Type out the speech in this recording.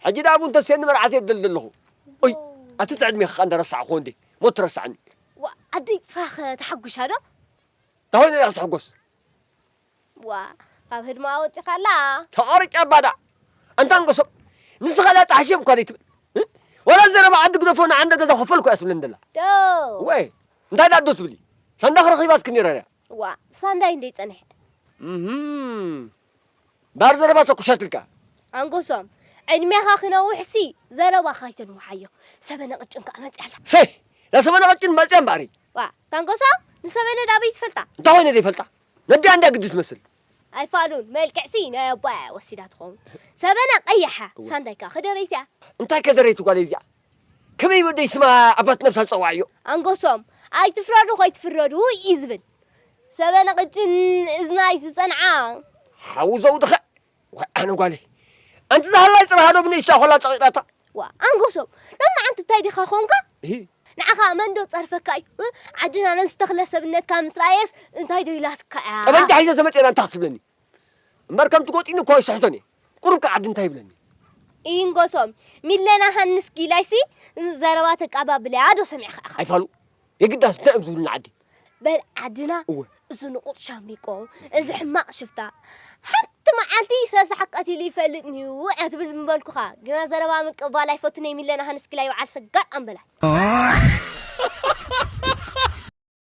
ሕጂ ደኣ ቡን ተስየኒ መርዓት የደል ዘለኹ። ኦይ፣ ኣቲ ትዕድሜ ኸ እንደ ረሳዕኹ እንዴ? ሞት ትረሳዕኒ። ዋ ኣደይ ጽራኸ ተሓጉሻ ዶ? እንታይ ኾይነ ኢኻ ትሕጎስ? ዋ ካብ ህድማ ወጺኻላ። ተቐርጫ ባዳ። ኣንታ ንጎሶም። ንስኻ ዳ ጣሕሽም እኳ ዘይትብል። እ? ወላ ዘረባ ዓዲ ግደፎ ንዓንደ ገዛ ኸፈልኩ እያ ትብለኒ ደላ። ዶ ወይ፣ እንታይ ዳ ዶ ትብሊ? ሳንዳ ክረኺባትክ ነይራ እያ። ዋ ብሳንዳይ እንደይ ጸንሐ። እህም። ባር ዘረባ ተኩሻትልካ። ኣንጎሶም ዕድሜኻ ክነውሕሲ ዘረባኻ ኣይተንውሓዮ። ሰበነ ቅጭን ከኣ መጽያ ኣላ። ሰ ዳ ሰበነ ቅጭን መጽያ እምበኣሪ። ዋ ታንጎሶም ንሰበነ ዳበይ ትፈልጣ? እንታይ ኾይነ ዘይፈልጣ? ነዲኣ እንድያ ግዲ ትመስል። ኣይፋሉን መልክዕሲ ናይ ኣቦኣ እያ ወሲዳ ትኸውን። ሰበነ ቀያሕ እያ። ሳንዳይ ከኣ ከደረይቲ እያ። እንታይ ከደረይቲ ጓለይ እዚኣ? ከመይ ወደይ ስማ ኣባት ነብሳ ዝጸዋዕዮ? ኣንጎሶም ኣይትፍረዱ ከይትፍረዱ እዩ ዝብል። ሰበነ ቅጭን እዝናይ ዝጸንዓ። ሓው ዘውድኸ ዋይ ኣነ ጓለይ ኣንቲ ዝሃላይ ጽራሃዶ ብንእሽታ ኾላ ጸቒጣታ። ዋ ኣንጎሶም ሎማዓንቲ እንታይ ዲኻ ኾንካ? እሂ ንዓኻ መን ዶ ጸርፈካ እዩ? እ? ዓድና ነዚ ተኽለ ሰብነትካ ምስ ረኣየስ እንታይ ዶ ኢላትካ እያ? ጠበንጃ ሒዘ ተመፅና እንታይ ክትብለኒ? እምበር ከምቲ ጎጢኒ እኮ ኣይስሕቶን እየ። ቁሩብ ከ ዓዲ እንታይ ይብለኒ? ኢንጎሶም ሚለና ሃንስ ጊላይሲ ዘረባ ተቃባብልያ ዶ ሰሚዕካ ኢኻ? ኣይፋሉ የግዳስ እንታይ እዮም ዝብሉና ዓዲ? በል ዓድና እወ። እዚ ንቑጥ ሻምቢቆ እዚ ሕማቕ ሽፍታ ሓንቲ መዓልቲ ሰሳሕ ቀቲሉ ይፈልጥ ንዩ እያ ትብል ምበልኩኻ ግና ዘረባ ምቅባል ኣይፈቱን እየ ሚለና ሃንስ ጊላይ በዓል ሰጋጥ ኣምበላይ።